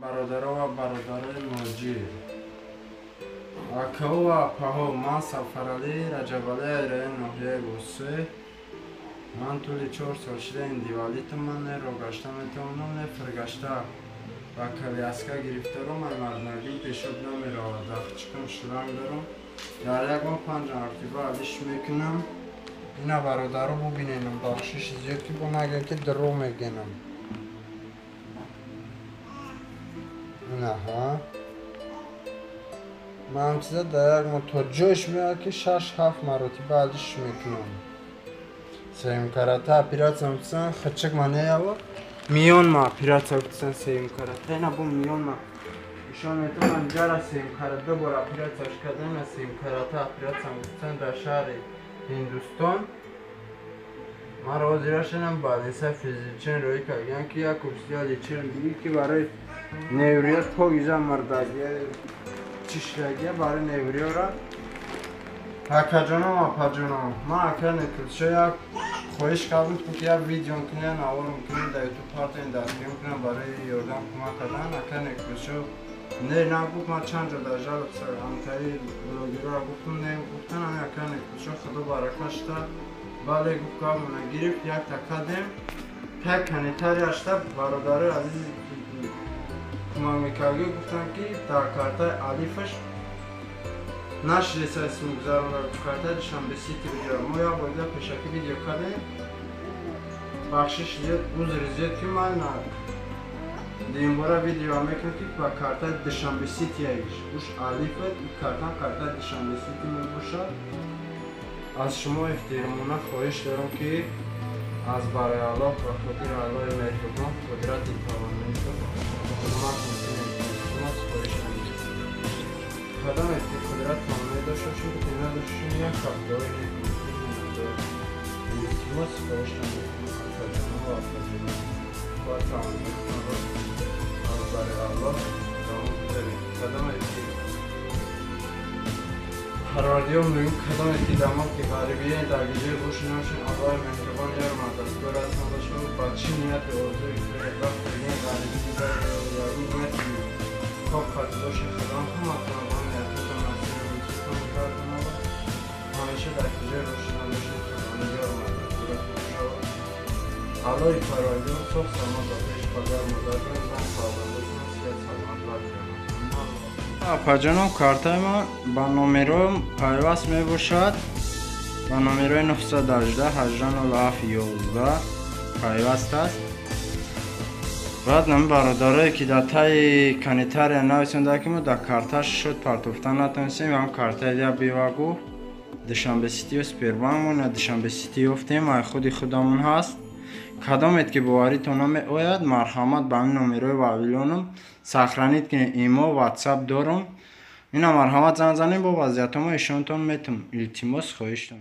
Бародаро ва бародарои муҳоҷир, акаҳо ва апаҳо, ман Сафаралӣ Раҷабалӣ, райони ноҳияи Восеъ. Ман тӯли 4 сол шуда индивалитам. Ман не роҳ гашта метавонам, не фиргашта. Ба коляска гирифторам. Ай марднагим пешоб намеравад. Дар хичкам шланг дорам. Дар як моҳ панҷ маротиба алиш мекунам. Ина, бародаро, бубиненам. Бахшиши зиёд, ки бо нагӯем, ки дурӯғ мегӯям. Инаҳа, ман ҳамчиза дар як моҳ то ҷояш меояд, ки шаш ҳафт маротиба алиш мекунам. Сеюм карата оператсия мекунам. Хичик ма неява, миён ма оператсия кунам сеюм карата. Ина, бо миён ма нишон метавонам. Ҷара сеюм карата ду бор оператсияш кардам. Ина, сеюм карата оператсия мекунам дар шаҳри Ҳиндустон. Ман ҳозира шудам, больница физичен роҳӣ кардам, ки як курсия лечение бигир, ки барои невриё покиза мардагия чишлягия барои невриёра. Акаҷоном, апаҷоном, ман ака Некулшо як хоҳиш кардам, ки як видеом кунем, наворм кунем, дар Ютуб партоем, дастгирим кунам барои ёрдам, кӯмак кардан. Ака Некулшо не нагуфт. Ман чанд ҷо дар жалоб ҳамтаи блогерора гуфтам, не гуфтан. Ами ака Некулшо, худо баракашта, бале гуфт, гапмона гирифт, якта кардем. Тай комментарияшта бародарои азизи кӯмак мекардӣ гуфтанд, ки дар картаи Алифаш нашреса исмгузаронда, картаи Душанбе Сити видео. Мо як бор дига пешакӣ видео кардем. Бахшиш зиёд, узри зиёд, ки ман дуюмбора видео мекунам, ки ба картаи Душанбе Сити уш Алифа, картам картаи Душанбе Сити мебошад. Аз шумо эҳтиромона хоҳиш дорам, ки аз барои Аллоҳ ва хотири Аллоҳи меҳрубон қудрати тавоноитон кӯмак мекунем. Илтимос, хоҳиш. Кадоме ки қудрат тавоноӣ дошта бошед, ки надошта, як ҳафтаҳои. Илтимос, хоҳиш мекунам, акаҷонон ва апаҷонон, бояд тавоноитонро аз барои Аллоҳ давом бидоред. Кадоме ки Парвардигор мегӯ, кадоме ки дар ки ғарибие, дар гиҷои боши набошед, Аллоҳи меҳрубон ёр мададгор ҳастан бошад. Ба чӣ нияти орзуи вақте ғарибӣ дида, ягон нияти хоб хати бошед, Худованд ҳаматонро ба ниятатон насиби лутфтон гардонад. Ҳамеша дар киҷои боши набошед, Худованд ёр мададгоратон шавад. Аллоҳи Парвардигор соҳ саломат ба пеши падар модаратон, зан, фарзандотон сиҳат, саломат баргардонад. Апаҷоном, картаи ман ба номером пайваст мебошад, ба номерои 918 18 07 11 пайваст аст. Баъд нами бародарое, ки дар таи комментария нависонда, ки мо дар карташ шуд партофта натонистем, ҳам картаи дия бива гуфт, Душанбе Ситию Сбербанк мо на Душанбе Сити ёфтем, ай худи худамон ҳаст. Кадомед ки боваритон намеояд, марҳамат, ба ҳамин номерои вавилоном сохранить кунед. Имо, Ватсап дорум. Ина, марҳамат, занг занед, бо вазъиятҳомо ишонтон метум. Илтимос, хоҳиштон.